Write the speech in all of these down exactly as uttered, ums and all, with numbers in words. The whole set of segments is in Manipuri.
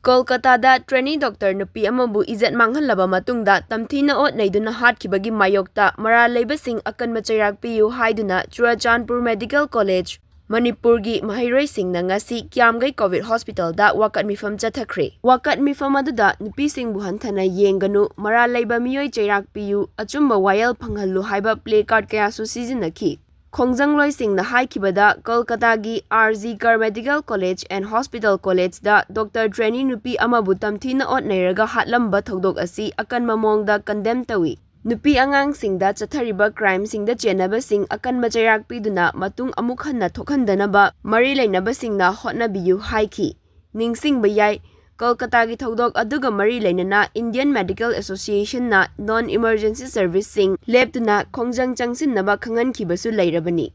ꯀꯣꯜꯀꯇꯥꯗ trainee doctor ꯅꯨꯄꯤ ꯑꯃꯕꯨ ꯏꯖꯠ ꯃꯥꯡꯍꯜꯂꯕ ꯃꯇꯨꯡꯗ ꯇꯝꯊꯤꯅ ꯑꯣꯠ ꯅꯩꯗꯨꯅ ꯍꯥꯠꯈꯤꯕꯒꯤ ꯃꯥꯌꯣꯛꯇ ꯃꯔꯥꯜ ꯂꯩꯕꯁꯤꯡ ꯑꯀꯟꯕ ꯆꯩꯔꯥꯛ ꯄꯤꯌꯨ ꯍꯥꯏꯗꯨꯅ ꯆꯨꯔꯥꯆꯥꯟꯄꯨꯔ ꯃꯦꯗꯤꯀꯦꯜ ꯀꯣꯂꯦꯖ, ꯃꯅꯤꯄꯨꯔꯒꯤ ꯃꯍꯩꯔꯣꯏꯁꯤꯡꯅ ꯉꯁꯤ ꯀꯤꯌꯥꯝꯒꯩ ꯀꯣꯚꯤꯗ ꯍꯣꯁꯄꯤꯇꯥꯜꯗ ꯋꯥꯀꯠ ꯃꯤꯐꯝ ꯆꯠꯊꯈ꯭ꯔꯦ꯫ ꯋꯥꯀꯠ ꯃꯤꯐꯝ ꯑꯗꯨꯗ ꯅꯨꯄꯤꯁꯤꯡꯕꯨ ꯍꯟꯊꯅ ꯌꯦꯡꯒꯅꯨ, ꯃꯔꯥꯜ ꯂꯩꯕ ꯃꯤꯑꯣꯏ ꯆꯩꯔꯥꯛ ꯄꯤꯌꯨ, ꯑꯆꯨꯝꯕ ꯋꯥꯌꯦꯜ ꯐꯪꯍꯜꯂꯨ ꯍꯥꯏꯕ placard ꯀꯌꯥꯁꯨ ꯁꯤꯖꯤꯟꯅꯈꯤ꯫ ꯈꯣꯡꯖꯪꯂꯣꯏꯁꯤꯡꯅ ꯍꯥꯏꯈꯤꯕꯗ, ꯀꯣꯜꯀꯇꯥꯒꯤ R G Kar Medical College and Hospital College the doctor trainee ꯅꯨꯄꯤ ꯑꯃꯕꯨ ꯇꯝꯊꯤꯅ ꯑꯣꯠ ꯅꯩꯔꯒ ꯍꯥꯠꯂꯝꯕ ꯊꯧꯗꯣꯛ ꯑꯁꯤ ꯑꯀꯟꯕ ꯃꯑꯣꯡꯗ condemn ꯇꯧꯏ꯫ ꯅꯨꯄꯤ ꯑꯉꯥꯡꯁꯤꯡꯗ ꯆꯠꯊꯔꯤꯕ crimeꯁꯤꯡꯗ ꯆꯦꯟꯅꯕꯁꯤꯡ ꯑꯀꯟꯕ ꯆꯩꯔꯥꯛ ꯄꯤꯗꯨꯅ ꯃꯇꯨꯡ ꯑꯃꯨꯛ ꯍꯟꯅ ꯊꯣꯛꯍꯟꯗꯅꯕ ꯃꯔꯤ ꯂꯩꯅꯕꯁꯤꯡꯅ ꯍꯣꯠꯅꯕꯤꯌꯨ ꯍꯥꯏꯈꯤ꯫ ꯅꯤꯡꯁꯤꯡꯕ ꯌꯥꯏ, ꯀꯣꯜꯀꯇꯥꯒꯤ ꯊꯧꯗꯣꯛ ꯑꯗꯨꯒ ꯃꯔꯤ ꯂꯩꯅꯅ Indian Medical Associationꯅ non emergency serviceꯁꯤꯡ ꯂꯦꯞꯇꯨꯅ ꯈꯣꯡꯖꯪ ꯆꯪꯁꯤꯟꯅꯕ ꯈꯪꯍꯟꯈꯤꯕꯁꯨ ꯂꯩꯔꯕꯅꯤ꯫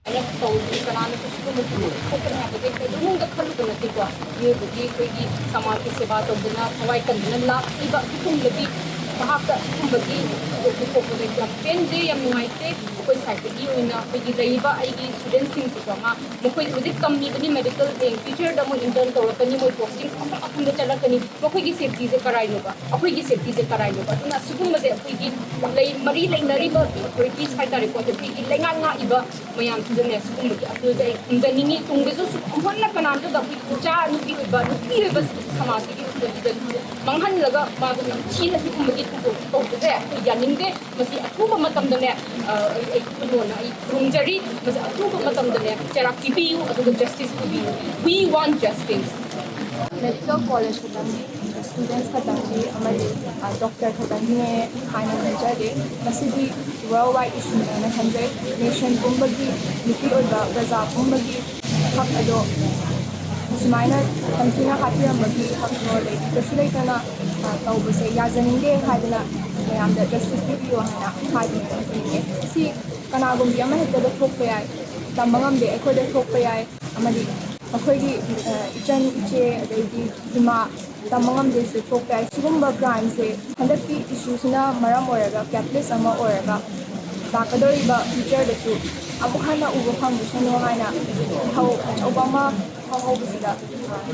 ꯑꯩꯅ ꯇꯧꯔꯤꯁꯤ ꯀꯅꯥꯅꯁꯨ ꯁꯤꯒꯨꯝꯕ ꯊꯧꯗꯣꯛ ꯊꯣꯛꯀꯅꯤ ꯍꯥꯏꯕꯁꯦ ꯀꯩꯗꯧꯅꯨꯡꯗ ꯈꯜꯂꯨꯕ ꯅꯠꯇꯦꯀꯣ꯫ ꯃꯤꯑꯣꯏꯕꯒꯤ ꯑꯩꯈꯣꯏꯒꯤ ꯁꯃꯥꯖꯀꯤ ꯁꯦꯕꯥ ꯇꯧꯗꯨꯅ ꯊꯋꯥꯏ ꯀꯟꯗꯨꯅ ꯂꯥꯛꯂꯤꯕ ꯑꯗꯨꯒꯨꯝꯕꯒꯤ ꯃꯍꯥꯛꯇ ꯑꯁꯤꯒꯨꯝꯕꯒꯤ ꯊꯧꯗꯣꯛ ꯊꯣꯛꯄꯁꯦ ꯌꯥꯝ ꯄꯦꯟꯗꯦ, ꯌꯥꯝ ꯅꯨꯡꯉꯥꯏꯇꯦ꯫ ꯑꯩꯈꯣꯏ siteꯇꯒꯤ ꯑꯣꯏꯅ ꯑꯩꯈꯣꯏꯒꯤ ꯂꯩꯔꯤꯕ ꯑꯩꯒꯤ studentꯁꯤꯡꯁꯤꯀꯣ, ꯃꯥ ꯃꯈꯣꯏ ꯍꯧꯖꯤꯛ ꯇꯝꯃꯤꯕꯅꯤ medical ꯍꯌꯦꯡ futureꯗ ꯃꯣꯏ intern ꯇꯧꯔꯛꯀꯅꯤ, ꯃꯣꯏ posting ꯃꯐꯝ ꯃꯐꯝꯗ ꯆꯠꯂꯛꯀꯅꯤ꯫ ꯃꯈꯣꯏꯒꯤ safetyꯁꯦ ꯀꯔꯥꯏꯅꯣꯕ? ꯑꯩꯈꯣꯏꯒꯤ safetyꯁꯦ ꯀꯔꯥꯏꯅꯣꯕ? ꯑꯗꯨꯅ ꯑꯁꯤꯒꯨꯝꯕꯁꯦ ꯑꯩꯈꯣꯏꯒꯤ ꯂꯩ-, ꯃꯔꯤ ꯂꯩꯅꯔꯤꯕ authorities ꯍꯥꯏꯇꯥꯔꯦꯀꯣ, ꯑꯗꯒꯤ ꯑꯩꯈꯣꯏꯒꯤ ꯂꯩꯉꯥꯛ ꯉꯥꯛꯏꯕ ꯃꯌꯥꯝꯁꯤꯗꯅꯦ, ꯁꯤꯒꯨꯝꯕꯒꯤ appealꯁꯦ ꯑꯩ ꯈꯨꯝꯖꯅꯤꯡꯉꯤ꯫ ꯇꯨꯡꯗꯁꯨ ꯁꯨꯛ-, ꯑꯃꯨꯛ ꯍꯟꯅ ꯀꯅꯥꯝꯇꯗ ꯑꯩꯈꯣꯏꯒꯤ ꯏꯆꯥ ꯅꯨꯄꯤ ꯑꯣꯏꯕ, ꯅꯨꯄꯤ ꯑꯣꯏꯕ ꯁꯃꯥꯖꯁꯤꯒꯤ ꯑꯩꯈꯣꯏꯒꯤꯗ ꯃꯥꯡꯍꯜꯂꯒ ꯃꯥꯕꯨ ꯌꯥꯝ ꯊꯤꯅ ꯁꯤꯒꯨꯝꯕꯒꯤ ꯊꯧꯗꯣꯛ ꯇꯧꯕꯁꯦ ꯑꯩꯈꯣꯏ ꯌꯥꯅꯤꯡꯗꯦ꯫ ꯃꯁꯤ ꯑꯊꯨꯕ ꯃꯇꯝꯗꯅꯦ, ꯑ, ꯑꯩ, ꯑꯩ ꯈꯨꯟꯅꯣꯟꯅ ꯑꯩ ꯈꯨꯔꯨꯝꯖꯔꯤ꯫ ꯃꯁꯤ ꯑꯊꯨꯕ ꯃꯇꯝꯗꯅꯦ ꯆꯩꯔꯥꯛ ꯄꯤꯕꯤꯌꯨ, ꯑꯗꯨꯒ justice ꯄꯤꯕꯤꯌꯨ꯫ We want justice꯫ Medical College ꯈꯛꯇꯪꯒꯤ students ꯈꯛꯇꯪꯒꯤ ꯑꯃꯗꯤ, ꯑ, doctor ꯈꯛꯇꯪꯒꯤꯅꯦ ꯍꯥꯏꯅ ꯈꯟꯖꯗꯦ꯫ ꯃꯁꯤꯗꯤ world wide issue ꯅꯦꯅ ꯈꯟꯖꯩ꯫ Nation ꯄꯨꯝꯕꯒꯤ, ꯅꯨꯄꯤ ꯑꯣꯏꯕ ꯄ꯭ꯔꯖꯥ ꯄꯨꯝꯕꯒꯤ ꯍꯛ ꯑꯗꯣ ꯁꯨꯃꯥꯏꯅ ꯇꯝꯊꯤꯅ ꯍꯥꯠꯄꯤꯔꯝꯕꯒꯤ ꯍꯛꯇꯣ ꯂꯩ-, ꯀꯩꯁꯨ ꯂꯩꯇꯅ, ꯑ, ꯇꯧꯕꯁꯦ ꯌꯥꯖꯅꯤꯡꯗꯦ ꯍꯥꯏꯗꯅ ꯃꯌꯥꯝꯗ justice ꯄꯤꯕꯤꯌꯨ ꯍꯥꯏꯅ ꯍꯥꯏꯕꯅꯦ꯫ ꯁꯤ ꯀꯅꯥꯒꯨꯝꯕꯤ ꯑꯃꯍꯦꯛꯇꯗ ꯊꯣꯛꯄ ꯌꯥꯏ, ꯇꯝꯕ ꯉꯝꯗꯦ, ꯑꯩꯈꯣꯏꯗ ꯊꯣꯛꯄ ꯌꯥꯏ, ꯑꯃꯗꯤ ꯑꯩꯈꯣꯏꯒꯤ, ꯑ, ꯏꯆꯟ ꯏꯆꯦ ꯑꯗꯩꯗꯤ ꯏꯃꯥ ꯇꯝꯕ ꯉꯝꯗꯦꯁꯨ ꯊꯣꯛꯄ ꯌꯥꯏ꯫ ꯁꯤꯒꯨꯝꯕ crimeꯁꯦ ꯍꯟꯗꯛꯀꯤ issueꯁꯤꯅ ꯃꯔꯝ ꯑꯣꯏꯔꯒ, catalyst ꯑꯃ ꯑꯣꯏꯔꯒ ꯂꯥꯛꯀꯗꯧꯔꯤꯕ futureꯗꯁꯨ ꯑꯃꯨꯛ ꯍꯟꯅ ꯎꯕ ꯐꯪꯈꯤꯁꯅꯨ ꯍꯥꯏꯅ ꯏꯊꯧ ꯑꯆꯧꯕ ꯑꯃ ꯍꯧꯕꯁꯤꯗ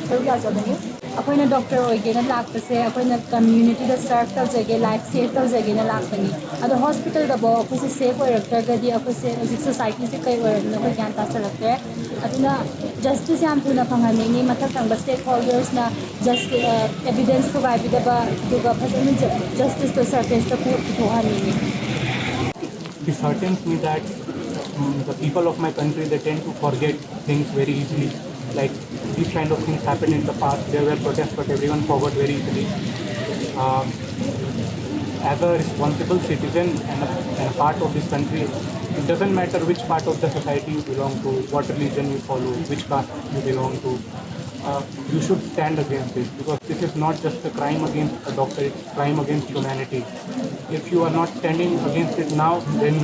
ꯁꯔꯨꯛ ꯌꯥꯖꯕꯅꯤ꯫ ꯑꯩꯈꯣꯏꯅ ꯗꯣꯛꯇꯔ ꯑꯣꯏꯒꯦꯅ ꯂꯥꯛꯄꯁꯦ ꯑꯩꯈꯣꯏꯅ ꯀꯝꯃ꯭ꯌꯨꯅꯤꯇꯤꯗ ꯁꯔꯚ ꯇꯧꯖꯒꯦ, ꯂꯥꯏꯐ ꯁꯦꯚ ꯇꯧꯖꯒꯦꯅ ꯂꯥꯛꯄꯅꯤ꯫ ꯑꯗꯣ ꯍꯣꯁꯄꯤꯇꯥꯜꯗꯐꯥꯎ ꯑꯩꯈꯣꯏꯁꯦ ꯁꯦꯐ ꯑꯣꯏꯔꯛꯇ꯭ꯔꯒꯗꯤ ꯑꯩꯈꯣꯏꯁꯦ ꯍꯧꯖꯤꯛ ꯁꯣꯁꯥꯏꯇꯤꯁꯦ ꯀꯩ ꯑꯣꯏꯔꯕꯅꯣ ꯑꯩꯈꯣꯏ ꯒ꯭ꯌꯥꯟ ꯇꯥꯁꯜꯂꯛꯇ꯭ꯔꯦ꯫ ꯑꯗꯨꯅ ꯖꯁꯇꯤꯁ ꯌꯥꯝ ꯊꯨꯅ ꯐꯪꯍꯟꯅꯤꯡꯉꯤ꯫ ꯃꯊꯛ ꯊꯪꯕ ꯁ꯭ꯇꯦꯛ ꯍꯣꯜꯗꯔꯁꯅ ꯖꯁ ꯑꯦꯕꯤꯗꯦꯟꯁ ꯄ꯭ꯔꯣꯚꯥꯏꯠ ꯄꯤꯗꯕ, ꯑꯗꯨꯒ ꯐꯖꯅ ꯖꯁꯇꯤꯁꯇꯣ ꯁꯔꯐꯦꯁꯇ ꯄꯨꯊꯣꯛꯍꯟꯅꯤꯡꯉꯤ꯫ Disheartens me that, um, the people of my country, they tend to forget things very easily. Like, these kind of things happened in the past. There were protests, but everyone forgot very easily. Um, as a responsible citizen and a, and a part of this country, it doesn't matter which part of the society you belong to, what religion you follow, which caste you belong to, uh, you should stand against this, because this is not just a crime against a doctor, it's a crime against humanity. If you are not standing against it now, then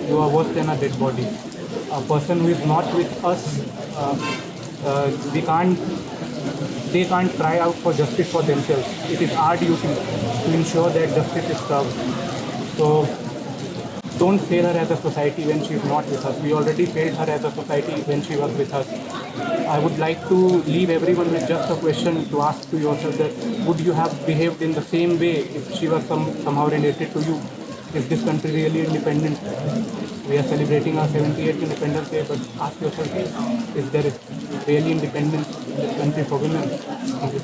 you are worse than a dead body. A person who is not with us, uh, uh, we can't, they can't cry out for justice for themselves. It is our duty to ensure that justice is served. So don't fail her as a society when she is not with us. We already failed her as a society when she was with us. I would like to leave everyone with just a question to ask to yourself, that would you have behaved in the same way if she was some, somehow related to you? Is this country really independent? We are celebrating our seventy-eighth Independence Day, but ask yourself, is there really independence in this country for women? Thank you.